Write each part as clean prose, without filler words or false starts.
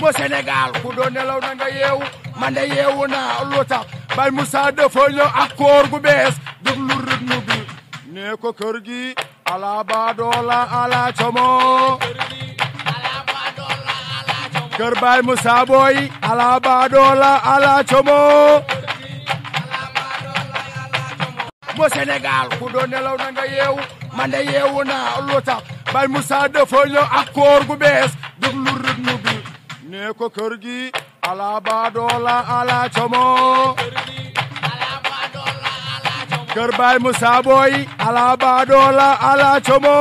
mo Sénégal ku doon nelaw na nga yeewu man de yeewu naa lu tax Baye Moussa dafa ñëw ak koor gu bees déglu rythme bi ne ko kër gi ala badoola ala como kër Baye Moussa boy ala badoola ala como mo Sénégal ku doon nelaw na nga yeewu man de yeewu naa lu tax Baye Moussa dafa ñëw ak koor gu bees déglu rythme bi ne ko kër gi ala badoola ala como kër Baye Moussa boy ala badoola ala como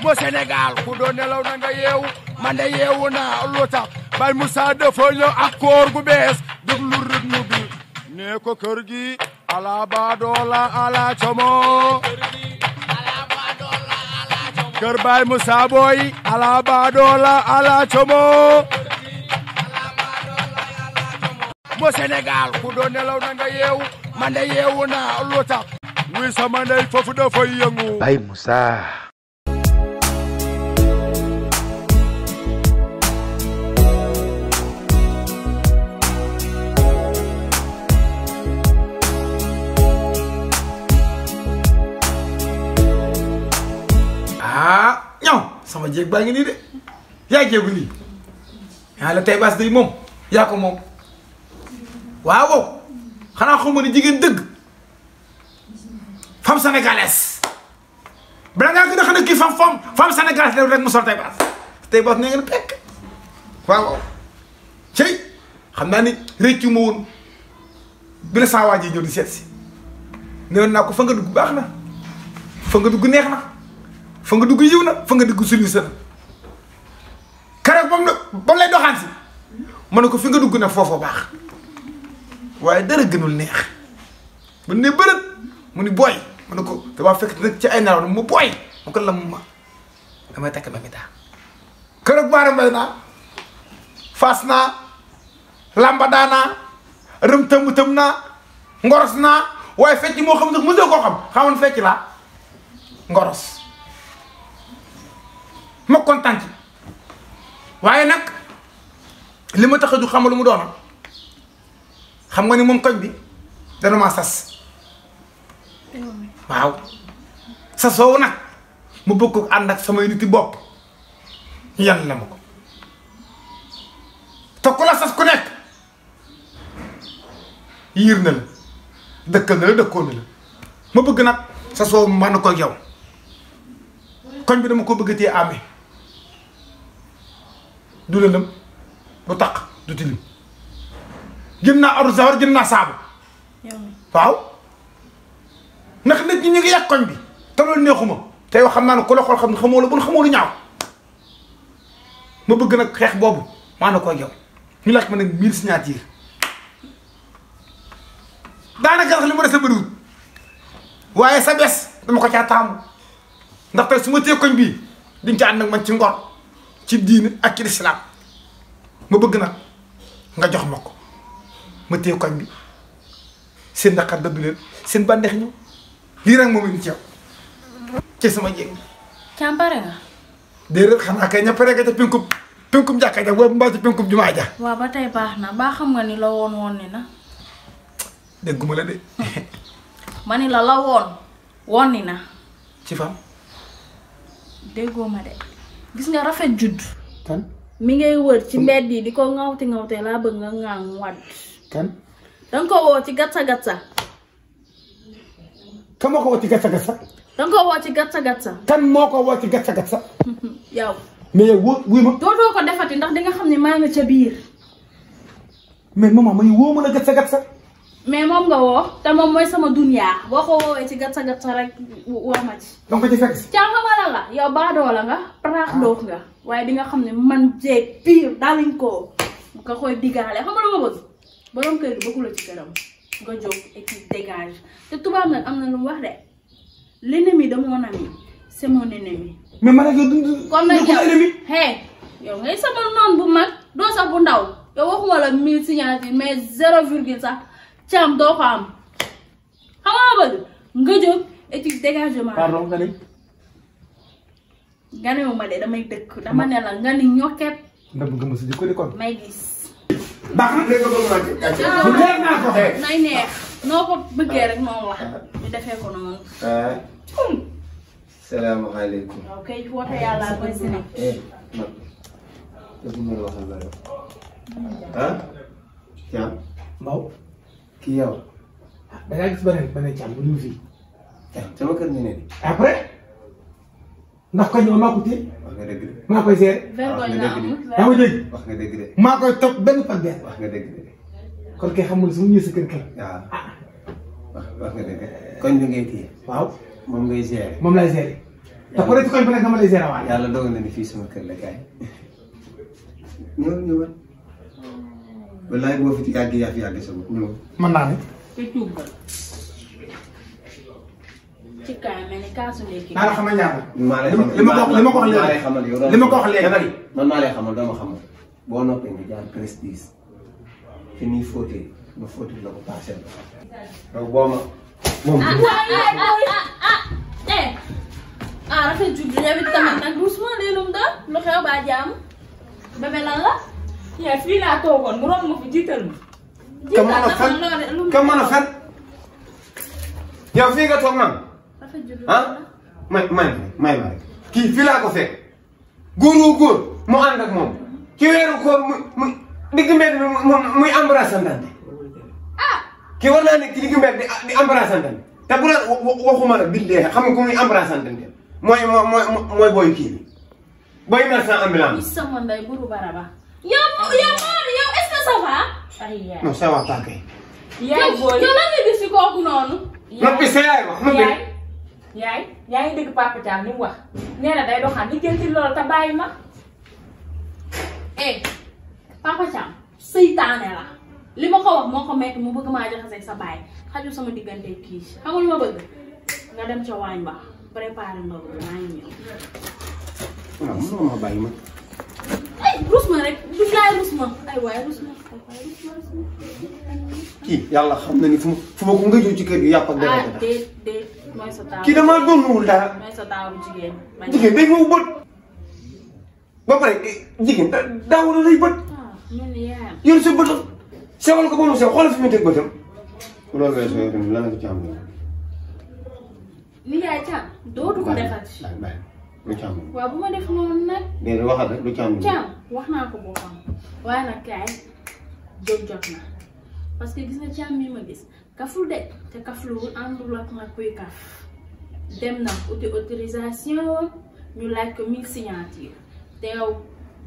mo Sénégal ku doon nelaw na nga yeewu man de yeewu naa lu tax Baye Moussa dafa ñëw ak koor gu bees déglu rythme bi ne ko kër gi ala badoola ala como kër Baye Moussa boy ala badoola ala como mo Sénégal ku doon nelaw na nga yeewu man de yeewu naa lu tax wi sama ndey foofu dafay yëngu Baye Moussa ñaw sama jéeg baa ngi nii de yaa jéegu nii yaa la tey baas day moom yaa ko moom waaw xanaa xamoo ne jigéen dëgg femme sénégalaise bala ngaa gën a xam ne kii femme sénégalaise la rek mu sol tey baas nee ngeen pekk waaw cey xam naa ni réccu ma woon bi la saa waa ji ñëw di seet si newoon naa ko fa nga dugg baax na fa nga dugg neex na fa nga dugg yiw na fa nga dugg sulusa na keroog ba mu lay doxaan si ma ne ko fi nga dugg nag foofa baax waaye dara gënul neex ba ne bërët mu ni booy ma ne ko damaa fekk nag ci ay nelaw na mu booy ma ko lam ma damay takk ba mi daa keroog baara mbay naa faas naa lamba daanaa rëm tëm naa ngoros naa waaye fecc moo xam sax mosoo koo xam xamoon fecc laa ngoros ma kontaan ci waaye nag li ma tax a ju xamal lu mu doona xam nga ni moom koñ bi dana maa sas waaw sasoowu nag mu bëgg ko ànd ak samay niti bopp yan la ma ko te ku la sas ku nekk yiir na la dëkkal na la dëkkoon na la ma bëgg nag sasoowu ma na ko yow koñ bi dama ko bëgg tee amee du lëndëm du taq du tilim jëm naa oru sawar jëm naa saabu waaw ndax nit ñi ñu ngi yàq koñ bi te loolu neexuma te yow xam naa ne ku la xool xam ne xamoo la bon xamoo lu ñaaw ma bëgg nag xeex boobu maa na ko yow ñu laaj ma nag 1000 signature daanaka sax li ma des a bëriwut waaye sa bés dama ko caa taamu ndax tey su ma téye koñ bii diñ ca ànd nag man ci ngor ci diine ak ci lislaam ma bëgg nag nga jox ma ko ma téye koñ bi seen naqar dëddu leen seen bànneex ñëw lii rek moom it ci yow ci sama jéeg. càmpare nga. déedéet xanaa kay ñëpp rek ca penkum jàkka ja boobu mbaa ci penkum jumaa ja. waaw ba tey baax na baa xam nga ni la woon ni na. dégguma la de. ma ni la woon ni na. ci fan. déggoo ma de gis nga rafet judd. kan. mi ngay wër ci mbedd yi di ko ŋawte laa bëgg nga ŋaang wadd. kan. danga ko woo ci gatsa. kan moo ko woo ci gatsa. danga ko woo ci gatsa. kan moo ko woo ci gatsa. yow. mais yow wuy ma. dootoo ko defati ndax di nga xam ne maa nga ca biir. mais maman ma ñu woo mën a gatsa. mais moom nga woo te moom mooy sama dunyaa boo ko woowee ci gatsa rek wax ma ci. donc ko ci fekk si. caa xamala la yow baadoola nga paraax ndox nga waaye di nga xam ne man jeeg pire daaliñ ko nga koy digaale xam nga lu ma bëgg borom kër gi bëggu la ci këram nga jóg et puis dégage te tubaab nag am na lu mu wax de l'ennemi de mon ami c'est mon ennemi. mais man ak yow dund. kon nag yow ngay sama noon bu mag doo sax bu ndaw yow waxuma la 1000 signature mais 0 sax caam doo ko am xam nga bëgg nga jóg et puis dégagement. pardon nga ne. ganewu ma de damay dëkk dama ne la nga ni ñokket nga bëgg ma si di ko di kon may gis baax na léegi bëgg naa bu leer naa ko nay neex noo ko bëggee rek noonu la ñu defee ko noonu salaamaaleykum. waaw kay woote yàlla koy sene man dëgg ma la waxal la yow ah Thiam Mbaw kii yow da ngaa gis beneen Thiam bu ñu fii sama kër nga ne ni après ndax ko ñëw maa ko téye wax nga dëgg de maa koy gérer vergogne la amul yaa ma dégg wax nga dëgg de maa koy topp benn par benn wax nga dëgg de kon kay xamul su ma ñëwee sa kër kay waaw wax nga dëgg koñ bi ngay téye waaw moom ngay gérer moom lay gérer te ku ne ci koñ bi nag dama lay gérer waale yàlla dogal na ni fii sama kër la kaay ñëwal wallaay boo fi ci yàgg yaa fi yàgg sa bopp ñëwal mën naa ne te tuubal ci kaay mel ni kaasu ndékki naa la xamal ñaar maa lay li ma ko wax léegi li ma ko wax léegi man maa lay xamal dama xamal boo noppee nga jaar prestige fi muy fóotee nga fóotee la ko paasee donc boo ma moom rafet juddu yow it tamit nag doucement lii lum doon lu xew baa jaam bébé lan la yaa fii laa toogoon mu romb ma fi jiital ma. ka mën a fen ka mën a fen yow fii nga toog man rafet juddu may rek kii fii laa ko fekk góor mu ànd ak moom ci weeru koor mu digg mbedd bi muy embrassantante kii war naa nekk ci digg mbedd di embrassantante te bu la waxuma la bindee xam nga ko muy embrassantante mooy booy kii bi booy marchand ambulant sama nday buru baraba yow est-ce que ça va ay yaay non ça va pas kay yaay booy yow lan nga gis ci kooku noonu noppi sa yaay wax noppi yaay yaa ngi dégg Papa Thiam li mu wax nee na day doxaan li jënti loolu te bàyyi ma. Papa Thiam seytaane la li ma ko wax moo ko metti mu bëgg maa jaxase sa baay xaju sama diggante kii xamul ma bëgg nga dem ca waañ ba préparé ndox bi maa ngi ñëw. waaw mënoo ma bàyyi ma ay rus ma rek du jaay rus ma ay waay rus ma kii yàlla xam na ni fu ma ko nga ci kër gi yàpp ak dara déet mooy sa taaw kii damaa doonul dara mooy sa taaw bu jigéen jigéen day ñëw bët ba pare jigéen daa war a lay bët mel ni yaayam yor sa bëtam sewal ko ba mu sew xoolal fi mu teg bëtam loolu ngay soo yow lan nga ci am ni yaay Thiam dootu ko defati lu ci am waaw bu ma def noonu nag déedéet waxal rek lu ci am Thiam wax naa ko boppam waaye nag kaay jóg jot na parce que gis nga Thiam mi ma gis kaful de te kafluwul àndul ak nag kuy kaf dem na uti autorisation ñu laaj ko 1000 signature te yow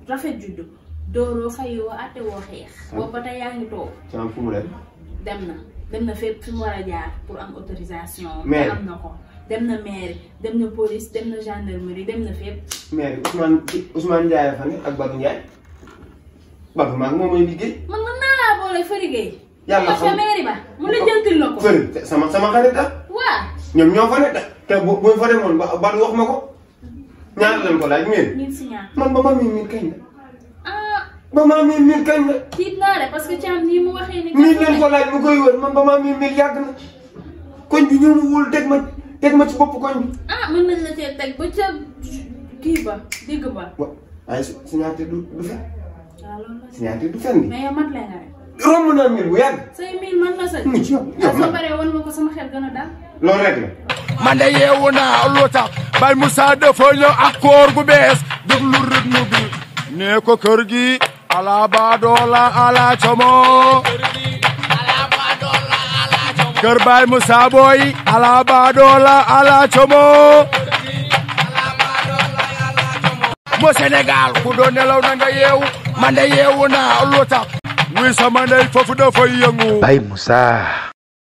rafet juddu dooroo fayoo àtte woo xeex boobu ba tey yaa ngi toog Thiam fu mu dem na fépp fi mu war a jaar pour am autorisation mais am na ko dem na mairie dem na police dem na gendarmerie dem na fépp mais Ousmane Ndiaye fa ne ak Badou Ndiaye Badou maa ngi moom mooy liggéey man mën naa laa boole fërigéey yàlla xam mairie ba mu la jëntil la ko fëri sama xarit ah waa ñoom ñoo fa ne te buñ fa demoon Badou wax ma ko ñaata lañ ko laaj mil 1000 signature man ba ma mil kañ la ba ma mil kañ la tiit naa de parce que Thiam nii mu waxee ni mil lañ ko laaj mu koy wër man ba ma mil yàgg na koñ bi ñoo ma wóolu teg ma ci bopp koñ bi mën nañ la cee teg ba ca kii ba digg ba waaye signature du fen waaw loolu la signature du fen bi mais yow mat la nga rek romb naa mil bu yàgg say 1000 man la sa mu ci yow sa bare wan ma ko sama xel gën a dal loolu rek la man de yeewu naa lu tax Baye Moussa dafa ñëw ak koor gu bees déglu rythme bi nee ko kër gi ala baadoola ala como kër Baye Moussa boy ala baadoola ala como mo Sénégal ku doon nelaw na nga yeewu man de yeewu naa lu tax wi sama ndey foofu dafa yëngu Baye Moussa